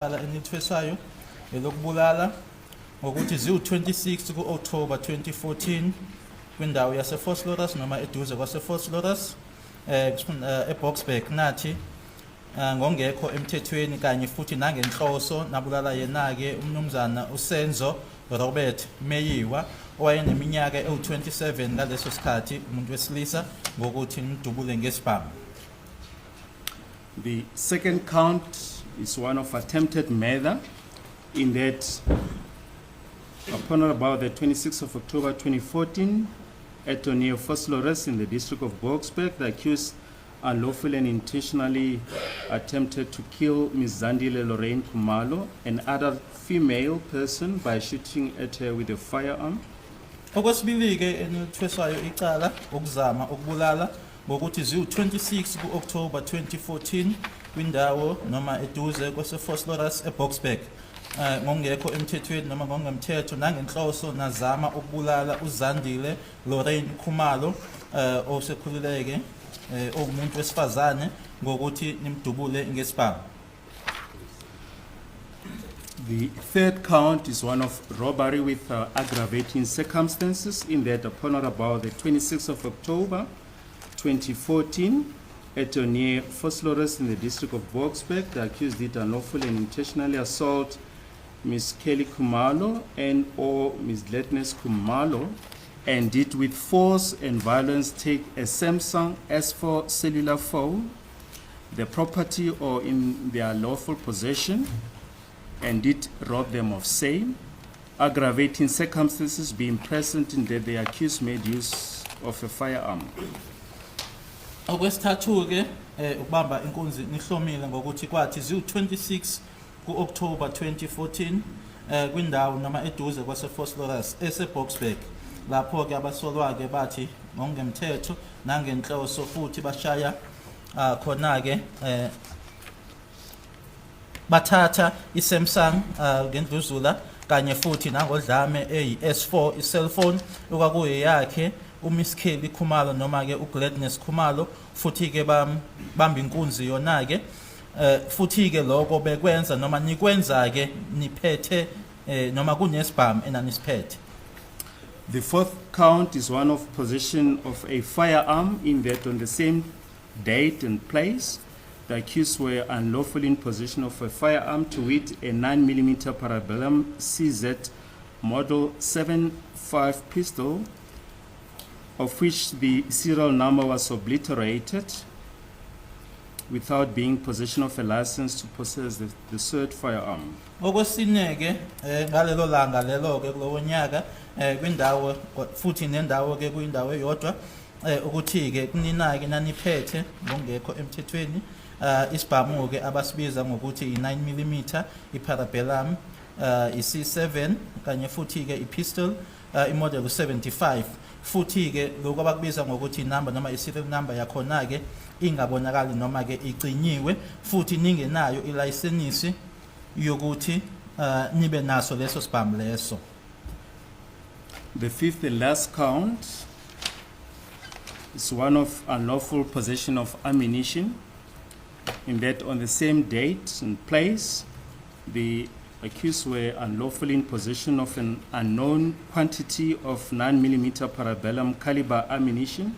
Icala enilithweswayo elokubulala ngokuthi ziwu-26 ku-October 2014 kwindawo yaseVosloorus noma eduze kwaseVosloorus eBoksburg nathi ngongekho emthethweni kanye futhi nangenhloso nabulala yena-ke umnumzana uSenzo Robert Meyiwa owayeneminyaka ewu-27 ngaleso sikhathi, umuntu wesilisa, ngokuthi nimdubule ngesibhamu. The second count is one of attempted murder, in that upon or about the 26th of October 2014, at or near Vosloorus in the district of Boksburg, the accused unlawfully and intentionally attempted to kill Ms. Zandile Lorraine Khumalo, an adult female person, by shooting at her with a firearm. Okwesibili-ke enilithweswayo icala ukuzama ukubulala ngokuthi ziwu-26 ku-October 2014 kwindawo noma eduze kwase-Vosloorus eBoksburg ngokungekho emthethweni noma ngokungemthetho nangenhloso nazama ukubulala uZandile Lorraine Khumalo osekhulileke owumuntu wesifazane ngokuthi nimdubule ngesibhamu. The third count is one of robbery with aggravating circumstances, in that upon or about the 26th of October 2014, at or near Vosloorus in the district of Boksburg, the accused did unlawfully and intentionally assault Ms. Kelly Khumalo and or Ms. Gladness Khumalo, and did with force and violence take a Samsung S4 cellular phone, the property or in their lawful possession, and did rob them of same, aggravating circumstances being present in that the accused made use of a firearm. Okwesithathu-ke ukubamba inkunzi nihlomile ngokuthi kwathi ziwu-26 ku-October 2014 kwindawo noma eduze kwase-Vosloorus eseBoksburg lapho-ke abasolwa-ke bathi ngokungemthetho nangenhloso futhi bashaya khona-ke bathatha iSamsung ngendluzula kanye futhi nangodlame eyi-S4 i-cellphone okwakuyeyakhe uMiss Kelly Khumalo noma ke uGladness Khumalo futhi ke bamba inkunzi yona ke futhi ke lokho bekwenza noma nikwenza ke niphethe noma kunesibhamu enanisiphethe. The fourth count is one of possession of a firearm, in that on the same date and place, the accused were unlawfully in possession of a firearm, to wit, a 9 mm Parabellum CZ Model 75 pistol, of which the serial number was obliterated, without being possession of a license to possess the said firearm. Okwesine ke ngalelo langa lelo ke kulowo nyaka kwindawo futhi nendawo ke kuyindawo eyodwa ukuthi ke kunina ke naniphethe ngongekho emthethweni isibhamu ke abasibiza ngokuthi i9 mm iParabellum iC7 kanye futhi ke ipistol imodel 75 futhi ke lokho abakubiza ngokuthi inumber noma i-serial number yakhona ke ingabonakali noma ke icinyiwe futhi ningenayo ilayisenisi yokuthi nibe naso leso sibhamu leso. The fifth and last count is one of unlawful possession of ammunition, in that on the same date and place, the accused were unlawfully in possession of an unknown quantity of 9 mm Parabellum caliber ammunition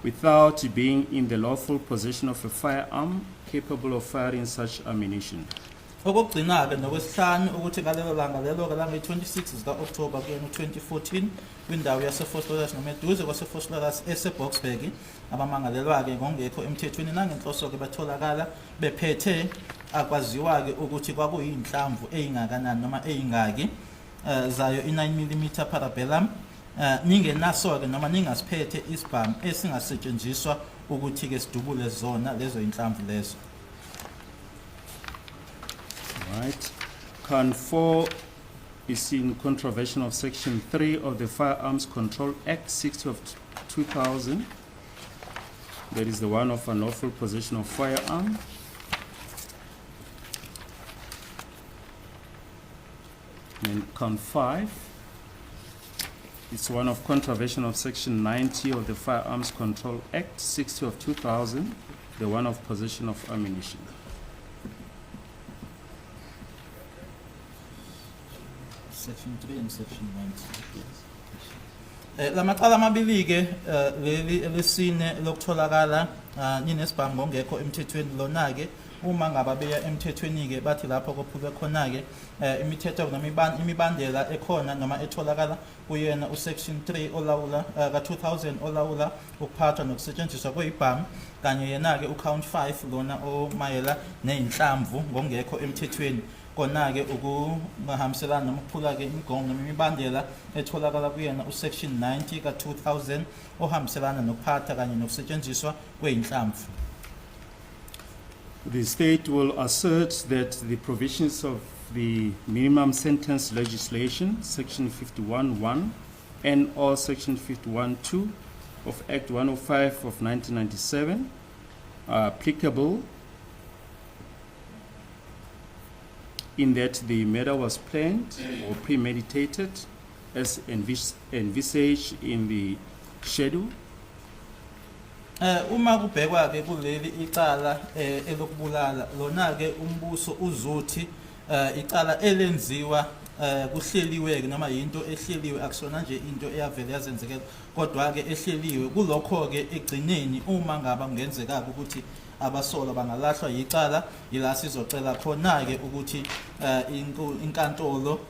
without being in the lawful possession of a firearm capable of firing such ammunition. Okokugcina-ke nokwesihlanu ukuthi ngalelo langa lelo-ke lange-26 zika-October kuyena u-2014 kwindawo yaseVosloorus noma eduze kwaseVosloorus eseBoksburg abamangalelwa-ke ngokungekho emthethweni nangenhloso-ke batholakala bephethe akwaziwa-ke ukuthi kwakuyinhlamvu eyingakanani noma eyingaki zayo i-9 mm Parabellum ningenaso-ke noma ningasiphethe isibhamu esingasetshenziswa ukuthi-ke sidubule zona lezo inhlamvu lezo. Right. Count four is in contravention of section 3 of the Firearms Control Act 60 of 2000. That is the one of unlawful possession of firearm. And count five, it's one of contravention of section 90 of the Firearms Control Act 60 of 2000, the one of possession of ammunition. Section 3 and section 90. Lamacala amabili ke, leli elesine lokutholakala ninesibhamu ngongekho emthethweni, lona ke uma ngaba beya emthethweni ke bathi lapho kophulwe khona ke imithetho noma imibandela ekhona noma etholakala kuyena usection 3 olawula ka 2000 olawula ukuphathwa nokusetshenziswa kwezibhamu, kanye yena ke ucount 5 lona omayela nezinhlamvu ngongekho emthethweni, kona ke ukungahambiselani noma ukuphula ke imigomo noma imibandela etholakala kuyena usection 90 ka-2000 ohambiselana nokuphatha kanye nokusetshenziswa kwey'nhlamvu. The state will assert that the provisions of the minimum sentence legislation, Section 51.1 and or Section 51.2 of Act 105 of 1997 are applicable in that the murder was planned or premeditated as envisaged in the schedule. Uma kubhekwa ke kuleli icala elokubulala, lona ke umbuso uzothi icala elenziwa kuhleliwe ke noma into ehleliwe, akusona nje into eyavele yazenzekela kodwa ke ehleliwe. Kulokho ke egcineni uma ngaba kungenzeka ukuthi abasolwa bangalahlwa yicala, ila sizocela khona ke ukuthi inkantolo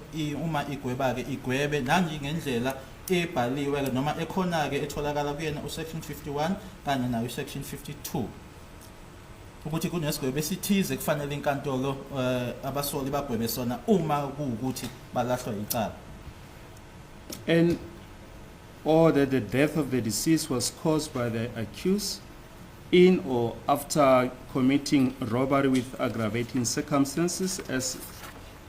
uma igweba ke igwebe nanji ngendlela ebhaliwe ke noma ekhona ke etholakala kuyena usection 51 kanye nayo usection 52, ukuthi kunesigwebo esithize kufanele inkantolo abasoli bagwebe sona uma kuwukuthi balahlwa yicala. And or that the death of the deceased was caused by the accused in or after committing robbery with aggravating circumstances as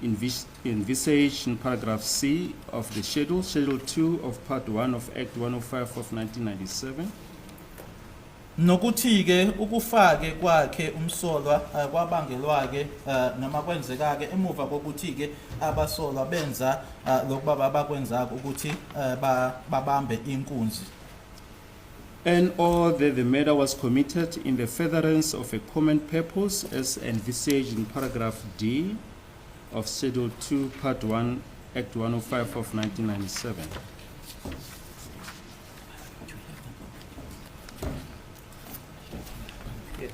envisaged in paragraph C of the schedule, Schedule 2 of Part 1 of Act 105 of 1997. Nokuthi ke ukufake kwakhe umsolwa kwabangelwa ke noma kwenzeka ke emuva kokuthi ke abasolwa benza lokuba babakwenza ukuthi babambe inkunzi. And or that the murder was committed in the furtherance of a common purpose as envisaged in paragraph D of Schedule 2, Part 1, Act 105 of 1997. Yes.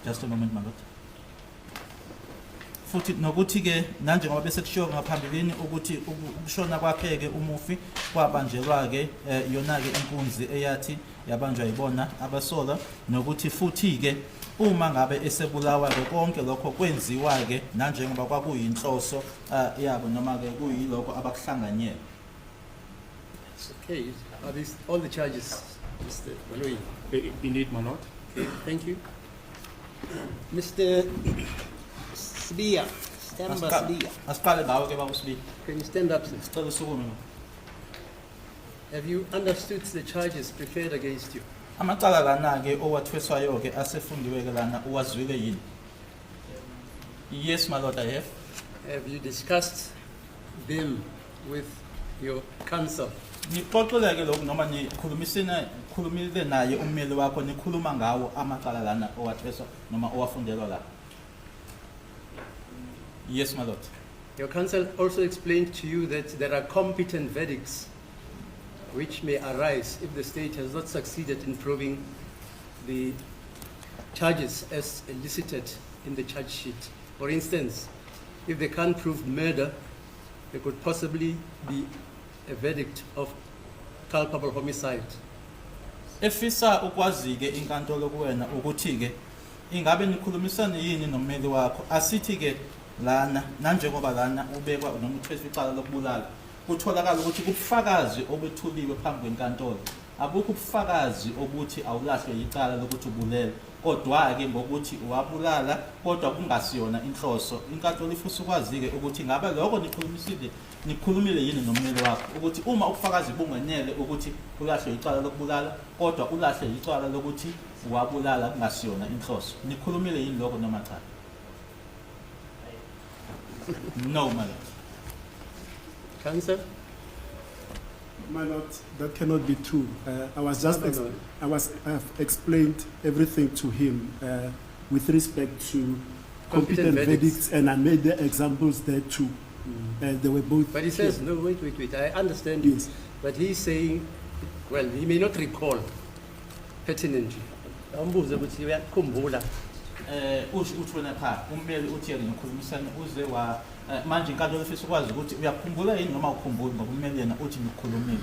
Just a moment, my lord. Futhi nokuthi ke nanjengoba bese kushiwo ngaphambilini ukuthi ukushona kwakhe ke umufi kwabanjelwa ke yona ke inkunzi eyathi yabanjwa yibona abasolwa, nokuthi futhi ke uma ngabe esebulawa ke konke lokho kwenziwa ke nanjengoba kwakuyinhloso yabo noma ke kuyilokho abakuhlanganyela. Okay, are these all the charges, Mr. Baloyi? Indeed, my lord. Okay, thank you. Mr. Sibiya, Sthemba Sibiya, Asiqale ngawe ke, baba uSibiya. Can you stand up, sir? Sicela usukume. Have you understood the charges preferred against you? Amacala lana ke owathweswayo ke asefundiwe ke lana uwazwile yini? Yes, my lord, I have. Have you discussed them with your counsel? Nixoxile ke lokhu noma nikhulumisene khulumile naye ummeli wakho nikhuluma ngawo amacala lana owathweswa noma owafundelwa la? Yes, my lord. Your counsel also explained to you that there are competent verdicts which may arise if the state has not succeeded in proving the charges as elicited in the charge sheet. For instance, if they can't prove murder, there could possibly be a verdict of culpable homicide. Efisa ukwazi ke inkantolo kuwena ukuthi ke ingabe nikhulumisane yini nommeli wakho, asithi ke lana nanjengoba lana ubekwa noma uthweswa icala lokubulala, kutholakala ukuthi kubufakazi obethuliwe phambi kwenkantolo abukho ubufakazi obuthi awulahlwe icala lokuthi ubulele, kodwa-ke ngokuthi wabulala kodwa kungasiyona inhloso, inkantolo ifisa ukwazi-ke ukuthi ngabe lokho nikhulumisile nikhulumile yini nommeli wakho ukuthi uma ubufakazi bungenele ukuthi ulahlwe icala lokubulala kodwa ulahlwe icala lokuthi wabulala kungasiyona inhloso, nikhulumile yini lokho noma cha? No, my lord. Counsel? My lord, that cannot be true. I was just, No, no, no. I have explained everything to him with respect to Competent competent verdicts. verdicts, and I made the examples there too. They were both. But he says, clear. no, wait, wait, wait, I understand you. Yes. But he's saying, well, he may not recall pertinently. Awumbuze ukuthi uyakhumbula. Usho uthi wena cha, ummeli uthi yena nikhulumisane uze wa manje inkantolo ifisa ukwazi ukuthi uyakhumbula yini noma ukhumbuli, ngoba ummeli yena uthi nikhulumile.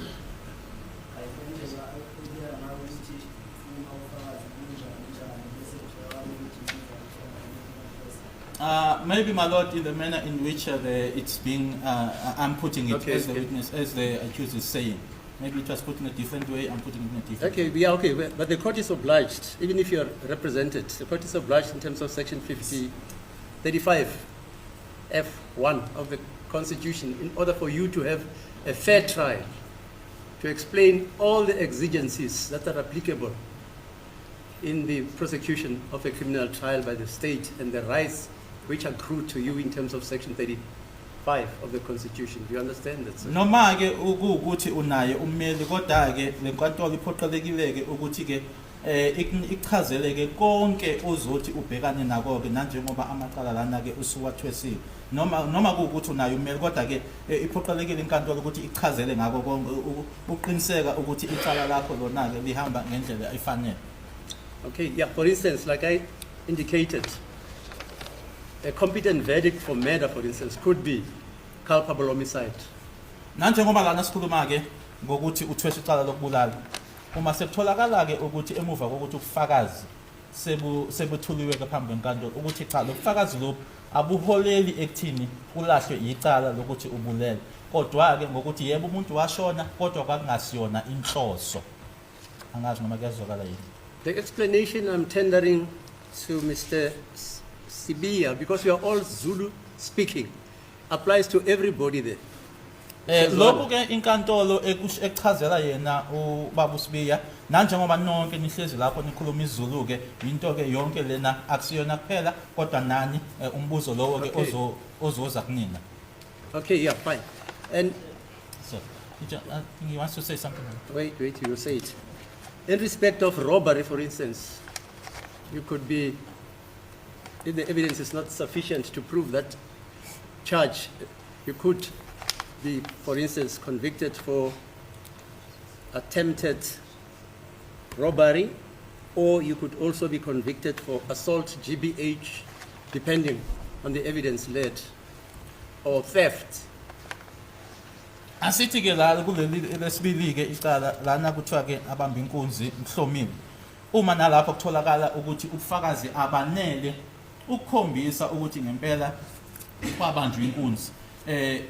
Indlela ayikhumbula ngayo ukuthi uma ufakazi kunjani njani bese kutholakala ukuthi Maybe, my lord, in the manner in which it's being, I'm putting it as the witness, as the accused is saying. Maybe it was put in a different way, I'm putting it in a different Okay, way. yeah, okay, but the court is obliged, even if you're represented, the court is obliged in terms of section 50, 35 F1 of the Constitution, in order for you to have a fair trial, to explain all the exigencies that are applicable in the prosecution of a criminal trial by the state and the rights which accrue to you in terms of section 35 of the Constitution. Do you understand that, sir? Noma ke ukuwukuthi unaye ummeli, kodwa ke lenkantolo iphoqelekile ke ukuthi ke ichazele ke konke ozothi ubhekane nako ke nanjengoba amacala lana ke usuwathwesile, noma kuwukuthi unaye ummeli, kodwa ke iphoqelekile inkantolo ukuthi ichazele ngako konke uqiniseka ukuthi icala lakho lona ke lihamba ngendlela efanele. Okay, yeah, for instance, like I indicated, a competent verdict for murder, for instance, could be culpable homicide. Nanjengoba lana sikhuluma ke ngokuthi uthweswe icala lokubulala, uma sekutholakala ke ukuthi emuva kokuthi ubufakazi sebuthuliwe ke phambi kwenkantolo ukuthi cha, lo bufakazi lobu abuholeli ekuthini ulahlwe icala lokuthi ubulele, kodwa ke ngokuthi yebo umuntu washona kodwa kwakungasiyona inhloso. Angazi noma kuyazwakala yini. The explanation I'm tendering to Mr. Sibiya, because we are all Zulu speaking, applies to everybody there. Siyazwana. Lokhu ke inkantolo ekuchazela yena ubaba uSibiya, nanjengoba nonke nihlezi lapho nikhuluma isiZulu ke, into ke yonke lena akusiyona kuphela kodwa nani umbuzo lowo ke ozoza kunina. Okay, yeah, fine. And So he wants to say something. Wait, wait, you say it. In respect of robbery, for instance, you could be, if the evidence is not sufficient to prove that charge, you could be, for instance, convicted for attempted robbery, or you could also be convicted for assault, GBH, depending on the evidence led, or theft. Asithi ke la kuleli lesibili ke icala lana kuthiwa ke abamba inkunzi mhlomile. Uma nalapho kutholakala ukuthi ubufakazi abanele ukukhombisa ukuthi ngempela kwabanjwa inkunzi.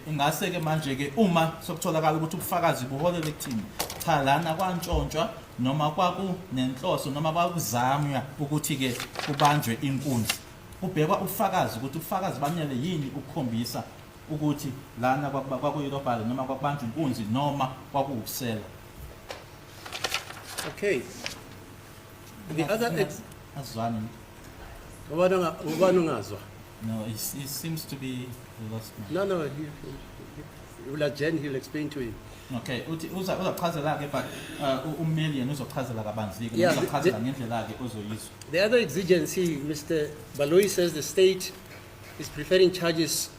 Ingase ke manje ke uma sokutholakala ukuthi ubufakazi buholele ekuthini cha, lana kwantshontshwa noma kwakunenhloso noma kwakuzamwa ukuthi ke kubanjwe inkunzi. Kubhekwa ubufakazi ukuthi ubufakazi banele yini ukukhombisa ukuthi lana kwakuyi-robbery noma kwakubanjwa inkunzi noma kwakuwubusela. Okay. The other, Azwani. Ubani ungazwa? No, he seems to be lost now. No, he will adjourn, he'll explain to you. Okay, uthi uzachazela ke, but ummeli yena uzochazela kabanzi ke, uzachazela ngendlela ke ozoyizwa. The other exigency, Mr. Baloyi says the state is preferring charges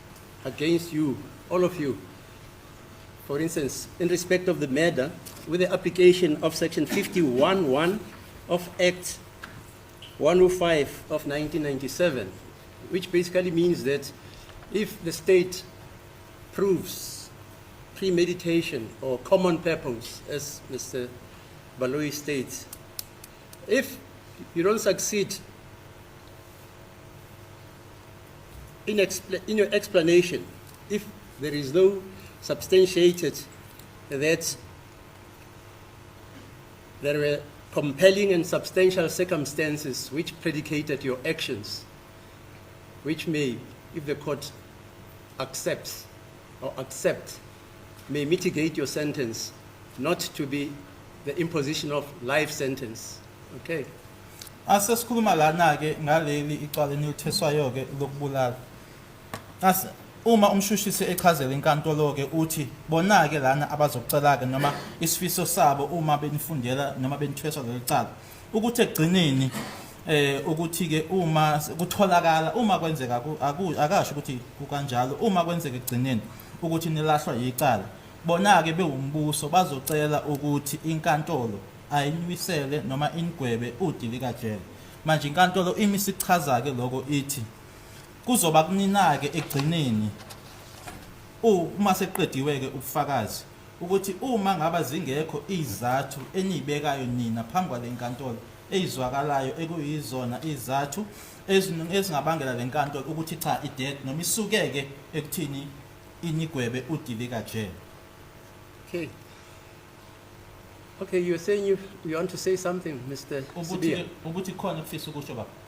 against you, all of you. For instance, in respect of the murder, with the application of section 51(1) of Act 105 of 1997, which basically means that if the state proves premeditation or common purpose, as Mr. Baloyi states, if you don't succeed in your explanation, if there is no substantiated that there were compelling and substantial circumstances which predicated your actions, which may, if the court accepts or accept, may mitigate your sentence not to be the imposition of life sentence. Okay. Asesikhuluma lana ke ngaleli icala enilithweswayo ke lokubulala. Ase Uma umshushisi echazela inkantolo ke uthi bona ke lana abazokucela ke noma isifiso sabo uma benifundela noma benithweswa leli cala ukuthi ekugcineni ukuthi ke uma kutholakala uma kwenzeka akasho ukuthi kukanjalo, uma kwenzeka ekugcineni ukuthi nilahlwa yicala, bona ke bewumbuso bazocela ukuthi inkantolo ayiniwisele noma inigwebe udilikajele. Manje inkantolo imi sichaza ke lokho, ithi kuzoba kunina-ke ekugcineni uma sekuqediwe-ke ubufakazi ukuthi uma ngaba zingekho izathu eniyibekayo nina phambi kwale nkantolo eyizwakalayo ekuyizona izathu ezingabangela le nkantolo ukuthi cha idede noma isukeke ekuthini inigwebe udilikajele. Okay. Okay, you're saying you want to say something, Mr. Ukuthi Sibiya. Ukuthi khona ukufisa ukusho, baba.